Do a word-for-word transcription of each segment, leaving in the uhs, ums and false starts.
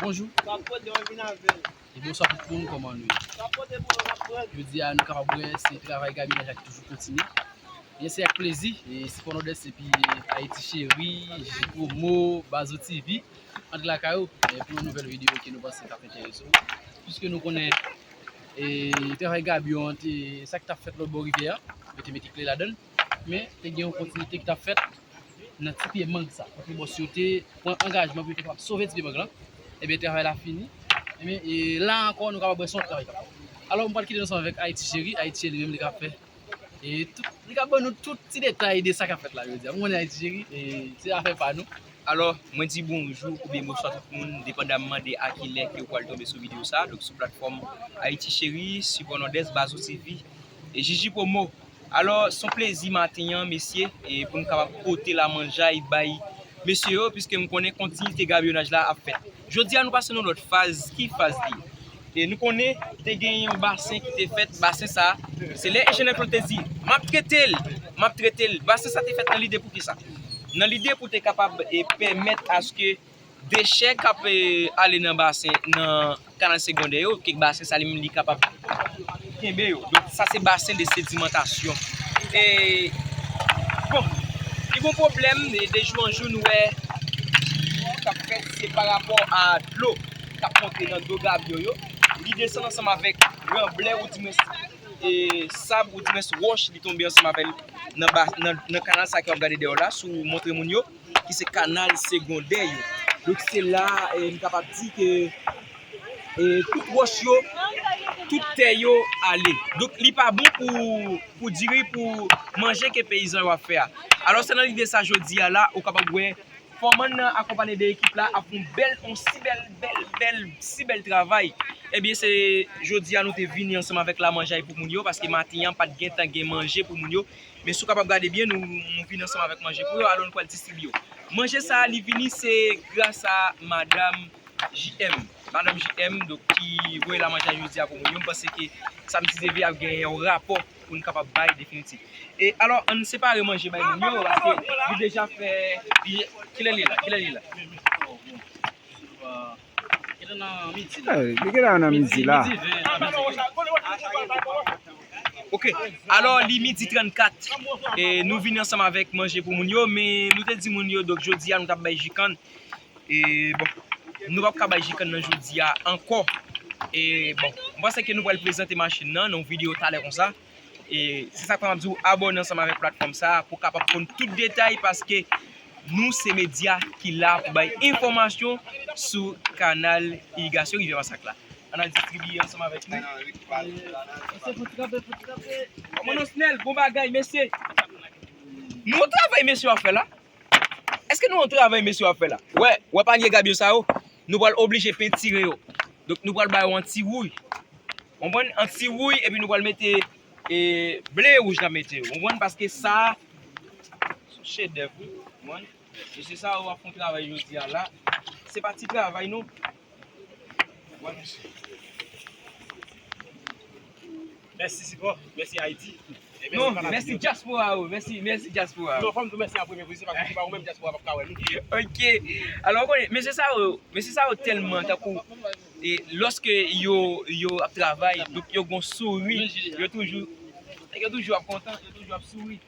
Bonjou. E bonswa tout moun, kòman nou ye? Jodi a, nou kapab wè se travay gabyonaj la ki toujou kontinye. Byen, se ak plezi, e Sipò Nòdès epi Ayiti Cheri, Jipromo, Bazo T V, antre lakay ou, e pou yon nouvèl videyo ke nou panse k ap enterese w. Piske nou konnen, e travay gabyon an, te, sa ki t ap fèt lòt bò rivyè a, yo te mete kle ladan l, men te gen yon kontinite ki t ap fèt nan ti pye mang sa. Kote bòs yo te pran angajman pou yo te kapab sove ti pye mang lan, ebyen, travay la fini. Ebyen, e la ankò, nou kapab wè se yon travay k ap fèt. Alò, m pral kite nou ansanm avèk Ayiti Cheri. Ayiti Cheri li menm, li ka fè, e tout, li ka ban nou tout ti detay de sa k ap fèt la jodi a. Ou konnen Ayiti Cheri, e se afè pa nou. Alò, mwen di bonjou oubyen bonswa tout moun, depandamman de a ki lè ke w pral tonbe sou videyo sa a. Donk, sou platfòm Ayiti Cheri, Sipò Nòdès, Bazo T V, e Jiji Promo. Alò, se yon plezi maten an, mesye, e pou n kapab pote lamanjay bay mesye yo, piske m konnen kontinite gabyonaj la ap fèt. Jodi a, nou pase nan yon lòt faz. Ki faz li ye? E nou konnen te gen yon basen ki te fèt, basen sa a, se lè enjenyè Claude te di, "M ap trete l, m ap trete l." Basen sa te fèt nan lide pou ki sa? Nan lide pou te kapab, e, pèmèt aske dechè k ap, e, ale nan basen, nan kanal segondè yo, ke basen sa li menm li kapab kenbe yo. Donk, sa se basen de sedimantasyon. E, bon, li gon pwoblèm, e de jou an jou, nou wè, sa k ap fèt, se pa rapò a dlo k ap monte nan do gabyon yo. Li desann ansanm avèk gran blè, oudimwens, e, sab, oudimwens wòch, li tonbe ansanm avè l nan ba-, nan, nan kanal sa ke w ap gade dèyè w la, si w montre moun yo, ki se kanal segondè yo. Donk, se la, e, m kapab di ke, e, tout wòch yo, tout tè yo ale. Donk, li pa bon pou, pou diri, pou manje ke peyizan yo ap fè a. Alò, se nan lide sa jodi a la, ou kapab wè, fòman nan akonpanye de ekip la ap fè yon bèl, yon si bèl, bèl, bèl, si bèl travay. Ebyen, se jodi a nou te vini ansanm avèk lamanjay pou moun yo, paske maten an pa t gentan gen manje pou moun yo. Men si w kapab gade byen, nou, nou vin ansanm avèk manje pou yo, alò nou pral distribye yo. Manje sa a, li vini, se gras a madanm J M. Madanm J M, donk, ki voye lamanjay jodi a pou moun yo. M panse ke samdi te vle ap gen yon rapò pou n kapab bay definitif. E alò, ann separe manje bay moun yo, paske li deja fè, li, kilè li la, kilè li la? Li gentan nan midi la. Eh, li gentan nan midi la. Ok, alò, li midi trannkat. E nou vini ansanm avèk manje pou moun yo, men nou te di moun yo, donk, jodi a, nou t ap bay jikann. E, bon, nou p ap ka bay jikann nan jodi a ankò. E, bon, m panse ke nou pral prezante machin nan, nan yon videyo talè konsa. E se sa k fè m ap di w abòne ansanm avèk platfòm sa a pou w kapab konn tout detay, paske nou se medya ki la pou bay enfòmasyon sou kanal irigasyon Rivyè Masak la. Ann al distribye ansanm avèk nou. Mesye, fò trape, fò trape. Kòmandan Snel, bon bagay, mesye. Nou travay mesye w ap fè la. Èske nou wè yon travay mesye w ap fè la? Wè, wè panye gabyo sa yo? Nou pral oblije pentire yo. Donk, nou pral ba yo yon ti wouy. Konprann? Yon ti wouy, epi nou pral mete, e, ble e wouj n ap mete yo. Konprann? Paske sa, se yon chedèv, wi. Konprann? Mesye sa yo ap fè yon travay jodi a la. Se pa ti travay, non. Mèsi Sipò, mèsi Ayiti. E mèsi Non, Kanal mèsi Studio. Dyaspora yo, mèsi, mèsi dyaspora yo. Non, fò m di w mèsi an premye pou se pa, se pa ou menm dyaspora p ap ka wè nou. Ok. Alò, w konnen, mesye sa yo, mesye sa yo tèlman tankou, e, lòske yo, yo ap travay, donk yo gon souri, yo toujou, yo toujou ap kontan, yo toujou ap souri.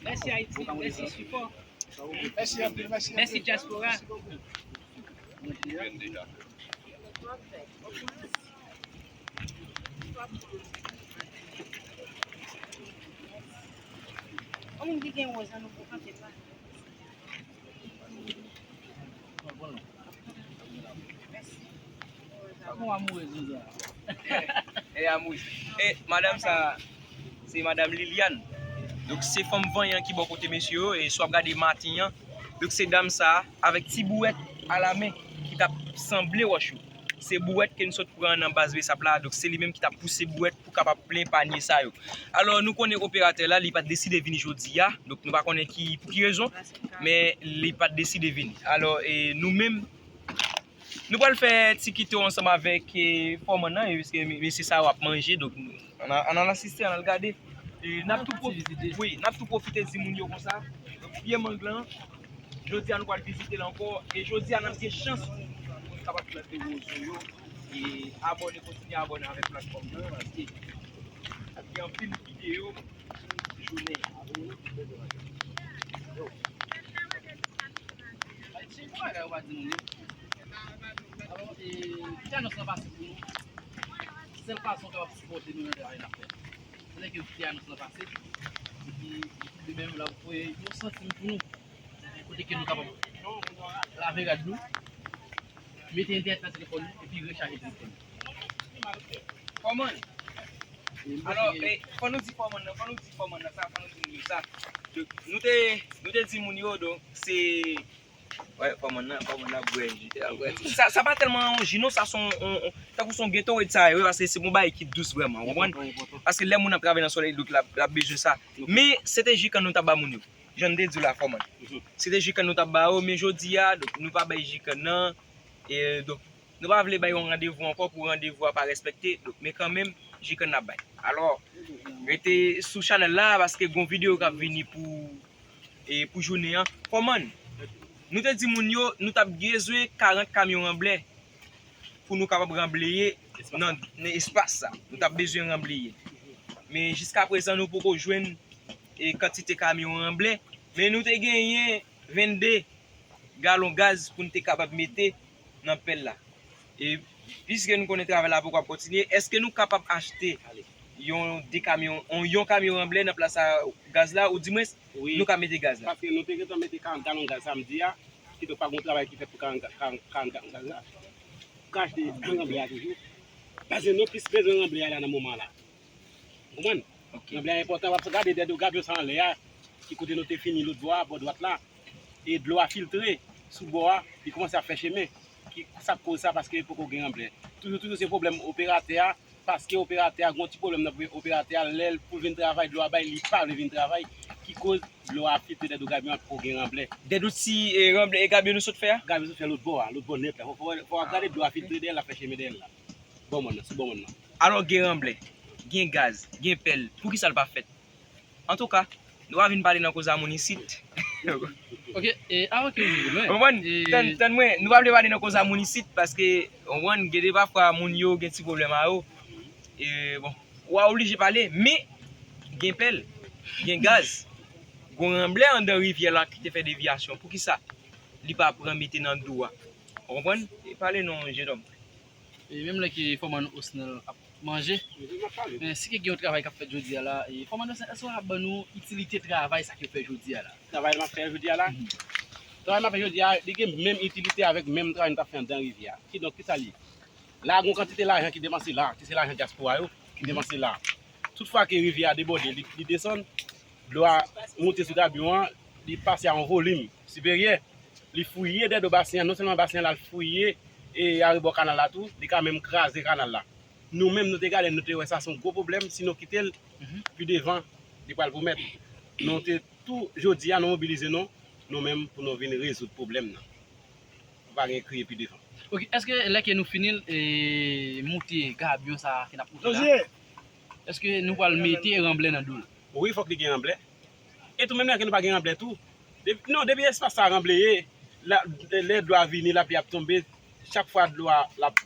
Mèsi Ayiti, mèsi Sipò. Mèsi anpil, mèsi anpil. Mèsi dyaspora. Yon moun ki gen woz la, nou pou kanpe pa. Mèsi. Sa bon, amourèz nou sa. E amourèz. E madanm sa, se madanm Liliane. Donk, se fanm vanyan ki bò kote mesye yo. E si w ap gade maten an, donk, se dam sa, avèk ti bouwèt alamen, ki t ap sanble wòch yo. Se bouwèt ke n sot pran nan baz Besap la. Donk, se li menm ki t ap pouse bouwèt pou kapab plen panye sa yo. Alò, nou konnen operatè la, li pa t deside vini jodi a. Donk, nou pa konnen ki, pou ki rezon, men li pa t deside vini. Alò, e, nou menm, nou pral fè ti kito ansanm avèk, e, fòman nan, e, piske mesye sa yo ap manje, donk, ann, ann al asiste, ann al gade. E, n ap tou pwof-, wi, n ap tou pwofite di moun yo konsa. Donk, pye mang lan, Jodi a nou pral vizite l ankò, e jodi a n ap gen chans pou n kapab plante wozo yo. E abòne, kontinye abòne avèk platfòm nan, paske ap gen anpil videyo pou jounen. Yo. Ay, se yon bagay ou pa di nou, non. Alò, e, kite anons lan pase pou nou. Sèl fason w kapab sipòte nou nan travay n ap fè, se lè ke w kite anons lan pase. Epi, li menm, l ap voye yon santim pou nou. Kote ke nou kapab lave rad nou, mete entènèt nan telefòn nou, epi rechaje telefòn nou. Fòman. Alò, e, fò nou di fòman nan, fò nou di fòman nan sa, fò nou di moun yo sa. Nou te, nou te di moun yo, donk, se, wè, fòman nan, fòman nan ap bwè ji, te ap bwè ti. Sa, sa pa tèlman yon ji, non, sa se yon, yon, yon, tankou se yon Gatorade sa ye, wi, paske se yon bagay ki dous vrèman, ou konprann? Paske lè moun ap travay nan solèy, donk, l ap, l ap bezwen sa. Men, se te ji kann nou t ap ba moun yo. Jan n te di w la, fòman. Se te ji kann nou t ap ba yo, men jodi a, donk, nou pa bay ji kann nan. E, donk, nou pa vle bay yon randevou ankò pou randevou a pa respekte. Donk, men kanmenm, ji kann n ap bay. Alò, rete sou chanèl la, paske gon videyo k ap vini pou, e, pou jounen an. Fòman, nou te di moun yo, nou t ap bezwen karant kamyon ranblè pou nou kapab ranbleye nan, nan espas sa. Nou t ap bezwen ranbleye. Men jiska prezan, nou poko jwenn e kantite kamyon ranblè, men nou te genyen vennde galon gaz pou n te kapab mete nan pèl la. E piske nou konnen travay la poko ap kontinye, èske nou kapab achte yon de kamyon, yon, yon kamyon ranblè nan plas a gaz la, ou dimwens, wi, nou ka mete gaz la? Paske nou te gentan mete karant galon gaz samdi a, kidonk pa gen travay ki fèt pou karant, karant, karant galon gaz la. Pou ka achte ranblè a toujou. Paske nou plis bezwen ranblè a la nan moman la. Ou konprann? Ok. Ranblè a enpòtan, w ap gade dèdo gabyon sa anlè a, ki kote nou te fini lòt bò a, bò dwat la. E dlo a filtre sou bò a, li kòmanse ap fè chemen. Ki sa k koz sa? Paske poko gen ranblè. Toujou, toujou se pwoblèm operatè a, paske operatè a, gon ti pwoblèm nan operatè a, lè l pou l vin travay, dlo a bay, li pa vle vin travay, ki koz dlo a filtre dèdo gabyon an, poko gen ranblè. Dèdo ti, e, ranblè, e gabyon nou sot fè a? Gabyon sot fè lòt bò a, lòt bò nèt la. Fò, fò, fò w ap gade dlo a filtre dèyè l, l ap fè chemen dèyè l la. Bò mòn nan, sou bò mòn nan. Alò, gen ranblè, gen gaz, gen pèl, poukisa l pa fèt? Antouka, nou pa vin pale nan koz a moun isit. Ok, e avan ke nou rive lwen, konprann? E tann, tann mwen, nou pa vle pale nan koz a moun isit, paske, konprann, gen de pafwa moun yo gen ti pwoblèm a yo. E, bon, w a oblije pale, men gen pèl, gen gaz, gon ranblè anndan rivyè la ki te fè devyasyon. Poukisa li pa pran mete nan dlo a? Ou konprann? E pale non, jennonm. E menm lè ke fòman Osnel ap manje, men si ke gen yon travay k ap fèt jodi a la, e fòman Osnel, èske w ka ban nou itilite travay sa ke w fè jodi a la? Travay m ap fè jodi a la? Mhm. Travay m ap fè jodi a, li gen menm itilite avèk menm travay m t ap fè anndan rivyè a. Kidonk, kisa l ye? La, gon kantite lajan ki depanse la, ki se lajan dyaspora yo, ki depanse la. Tout fwa ke rivyè a debòde, li, li desann, dlo a moute sou gabyon an, li pase a yon volim siperyè, li fouye dèdo basen an, non sèlman basen an la, l fouye e arebò kanal la tou, li ka menm kraze kanal la. Nou menm, nou te gade, nou te wè sa se yon gwo pwoblèm, si nou kite l, mhm, pi devan, li pral pwomèt. Nou te tou, jodi a, nou mobilize nou, nou menm, pou nou vin rezoud pwoblèm nan. Pou pa gen kriye pi devan. Ok, èske lè ke nou fini l, e, moute gabyon sa a ke n ap moute la, èske nou pral mete ranblè nan dlo l? Wi, fòk li gen ranblè. E tou, menm lè ke nou pa gen ranblè tou, depi, non, depi espas sa ranbleye, la, lè dlo a vini, lapli ap tonbe, chak fwa dlo a l ap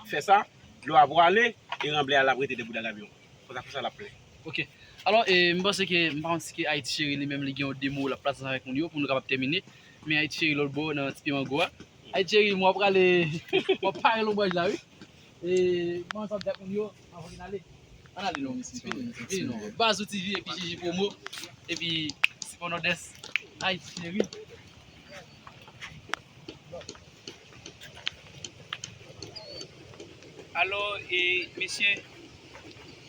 fè sa, dlo a pwale, e ranblè a l ap rete debou da gabyon. Konsa, konsa l ap plen. Ok. Alò, e, m panse ke, m pa konn si ke Ayiti Cheri li menm li gen yon de mo l ap pase ansanm avèk moun yo pou nou kapab tèmine. Men Ayiti Cheri lòt bò nan ti pye mango a. Ayiti Cheri, mwen ap prale, mwen ap pare lonbraj la, wi. E, mwen ansanm avèk moun yo, anvan ke n ale. Ann ale non, mesye, vini non, vini non. Bazou T V epi Jiji Promo, epi Sipò Nòdès, Ayiti Cheri. Alò, e, mesye,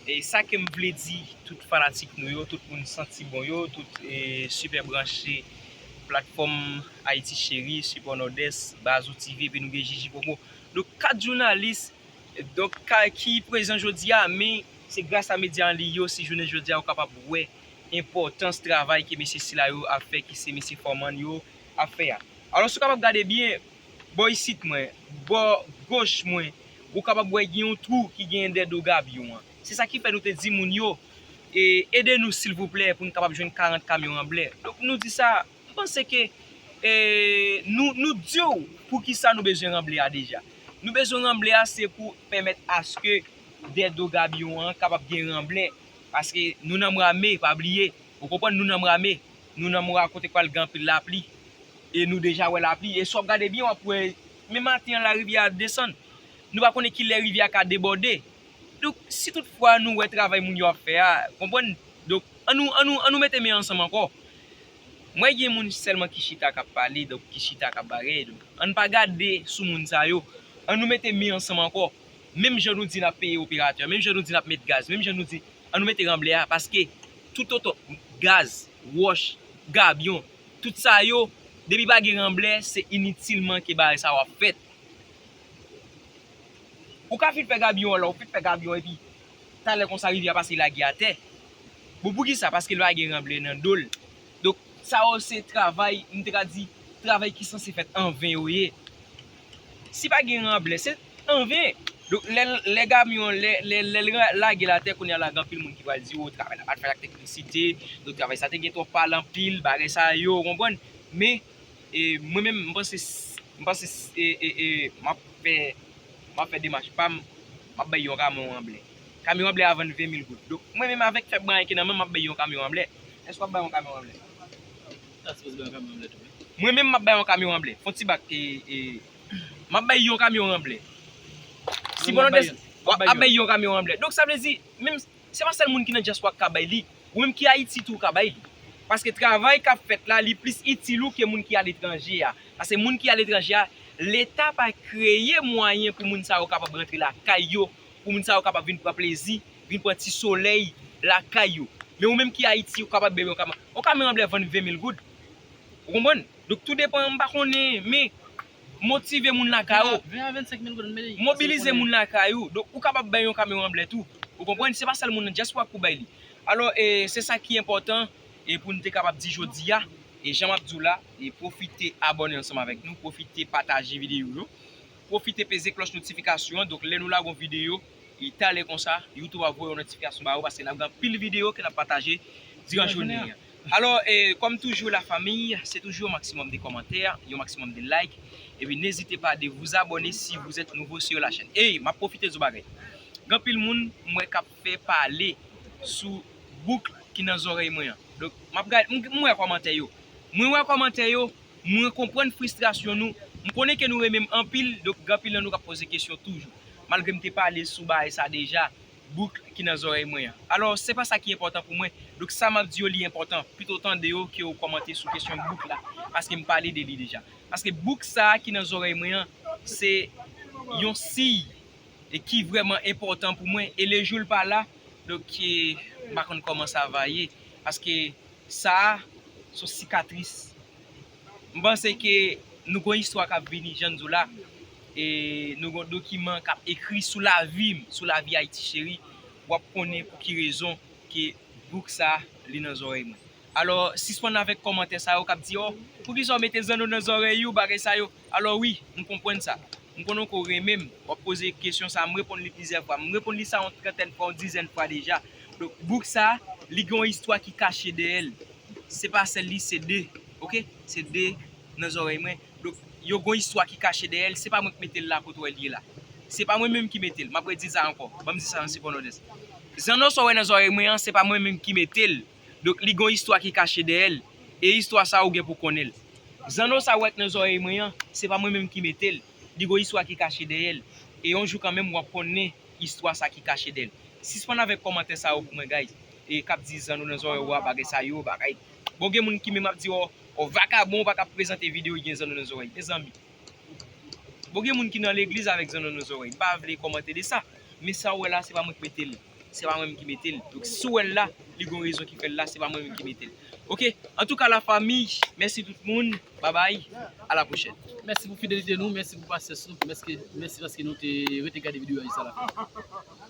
e, sa ke m vle di tout fanatik nou yo, tout moun santi bon yo, tout, e, sipè branche platfòm Ayiti Cheri, Sipò Nòdès, Bazou T V, epi nou gen Jiji Promo. Donk, kat jounalis, donk, ka, ki prezan jodi a, men se gras a medya an li yo, si jounen jodi a, ou kapab wè enpòtans travay ke mesye sila yo ap fè, ki se mesye fòman yo ap fè a. Alò, si w kapab gade byen, bò isit mwen, bò goch mwen, ou kapab wè gen yon twou ki genyen dèyè do gabyon an. Se sa ki fè nou te di moun yo, e, ede nou silvouplè pou n kapab jwenn karant kamyon ranblè. Donk, nou di sa, m panse ke E nou, nou di w poukisa nou bezwen ranblè a deja. Nou bezwen ranblè a se pou pèmèt aske dèdo gabyon an kapab gen ranblè. Paske nou nan mwa me, pa bliye. Ou konprann, nou nan mwa me. Nou nan mwa kote k pral gen anpil lapli. E nou deja wè lapli. E si w ap gade byen, w ap wè, men maten an, larivyè a desann. Nou pa konnen kilè rivyè a ka debòde. Donk, si toutfwa nou wè travay moun yo ap fè a, konprann? Donk, ann nou, ann nou, ann nou mete men ansanm ankò. M wè gen moun sèlman ki chita k ap pale, donk ki chita k ap bagay. Donk, ann pa gade sou moun sa yo. Ann nou mete men ansanm ankò. Menm jan nou di n ap peye operatè, menm jan nou di n ap met gaz, menm jan nou di, ann nou mete ranblè a, paske toutotan gaz, wòch, gabyon, tout sa yo, depi pa gen ranblè, se initilman ke bagay sa yo ap fèt. Ou ka fin fè gabyon an la, ou fin fè gabyon epi talè konsa rivyè a pase lage atè. Bon, poukisa? Paske l pa gen ranblè nan do l. Donk, sa yo se travay, m te ka di, travay ki sanse fèt anven yo ye. Si pa gen ranblè, se anven. Donk, lè, lè gabyon, lè, lè, lè l ra- lage l atè, kounye a la, gen anpil moun ki pral di, o, travay la pa t fèt ak elektrisite, donk travay sa te gen twòp pale anpil, bagay sa yo, ou konprann? Men, e, mwen menm, m panse, m panse, e, e, e, m ap fè, m ap fè demach pa m, m ap bay yon kamyon ranblè. Kamyon ranblè a vann ven mil goud. Donk, mwen menm avèk fèb mwayen ki nan men m, m ap bay yon kamyon ranblè. Èske w ap bay yon kamyon ranblè? Sa sipoze bay yon kamyon ranblè tou, wi. Mwen menm, m ap bay yon kamyon ranblè. Fon ti bak, e, e, m ap bay yon kamyon ranblè. Si Mwen, m ap bay, m ap bay yon kamyon ranblè. Donk, sa vle di, menm, se pa sèl moun ki nan dyaspora k ka bay li. Ou menm ki Ayiti tou, ou ka bay li. Paske travay k ap fèt la, li plis itil ou ke moun ki aletranje a. Paske moun ki aletranje a, Leta pa kreye mwayen pou moun sa yo kapab rantre lakay yo, pou moun sa yo kapab vin pran plezi, vin pran ti solèy lakay yo. Men ou menm ki Ayiti, ou kapab bay yon kamyon, yon kamyon ranblè vann ven mil goud. Ou konprann? Donk, tou depan, m pa konnen, men motive moun lakay ou. Ven a vennsenk mil goud, men mobilize moun lakay ou. Donk, ou kapab bay yon kamyon ranblè tou. Ou konprann? Se pa sèl moun nan dyaspora pou bay li. Alò, e, se sa ki enpòtan, e pou n te kapab di jodi a, e jan m ap di w la, e pwofite abòne ansanm avèk nou, pwofite pataje videyo yo, pwofite peze klòch notifikasyon an. Donk, lè nou lage yon videyo, e talè konsa, YouTube ap voye yon notifikasyon ba ou, paske n ap gen anpil videyo ke n ap pataje diran jounen an. Alò, e, kòm toujou, la famille, c'est toujours un maximum de commentaires, un maximum de likes, et puis n'hésitez pas de vous abonner si vous êtes nouveau sur la chaîne. Ey, m ap pwofite di w bagay. Gen anpil moun, m wè k ap fè pale sou bouk ki nan zòrèy mwen an. Donk, m ap gad, m, m wè kòmantè yo. Mwen wè kòmantè yo, mwen konprann fristrasyon nou. M konnen ke nou renmen m anpil, donk gen anpil nan nou k ap poze kesyon toujou. Malgre m te pale sou bagay sa deja, bouk ki nan zòrèy mwen an. Alò, se pa sa ki enpòtan pou mwen. Donk, sa m ap di yo, li enpòtan. Pito tande yo ke yo kòmante sou kesyon bouk la, paske m pale de li deja. Paske bouk sa a ki nan zòrèy mwen an, se yon siy e ki vrèman enpòtan pou mwen. E lejou l pa la, donk, e, m pa konn kòman sa va ye. Paske sa a, se yon sikatris. M panse ke nou gon istwa k ap vini, jan n di w la, e nou gon dokiman k ap ekri sou lavi m, sou lavi Ayiti Cheri. W ap konnen pou ki rezon ke bouk sa, li nan zòrèy mwen. Alò, sispann avèk kòmantè sa yo k ap di, o, poukisa w mete zanno nan zòrèy ou, bagay sa yo. Alò wi, m konprann sa. M konnen ke w renmen m. W ap poze kesyon sa, m reponn li plizyè fwa. M reponn li sa yon trantèn fwa, yon dizèn fwa deja. Donk, bouk sa, li gen yon istwa ki kache dèyè l. Se pa sèl li, se de. Oke? Se de nan zòrèy mwen. Donk, yo gen yon istwa ki kache dèyè l. Se pa mwen k mete l la kot w wè l ye la. Se pa mwen menm ki mete l. M ap redi sa ankò. Ban m di sa nan sipò nòdès. Zanno sa w wè nan zòrèy mwen an, se pa mwen menm ki mete l. Donk, li gen yon istwa ki kache dèyè l. E istwa sa, ou gen pou konnen l. Zanno sa w wè k nan zòrèy mwen an, se pa mwen menm ki mete l. Li gen yon istwa ki kache dèyè l. E yon jou kanmenm, w ap konnen istwa sa ki kache dèyè l. Sispann avèk kòmantè sa yo pou mwen, guys. E k ap di zanno nan zòrèy ou a, bagay sa yo, bagay. Bon, gen moun ki menm ap di, o, o, vakabon pa ka prezante videyo, gen zanno nan zòrèy. Mezanmi. Bon, gen moun ki nan legliz avèk zanno nan zòrèy. M pa vle kòmante de sa. Men sa w wè la, se pa mwen ki mete l. Se pa mwen menm ki mete l. Donk, si w wè l la, li gon rezon ki fè l la, se pa mwen menm ki mete l. Oke? Antouka, la fami, mèsi tout moun. Babay. A la pwochèn. Mèsi pou fidelite nou, mèsi pou pasyans nou, mèsi, mèsi paske nou te rete gade videyo a jiska lafen.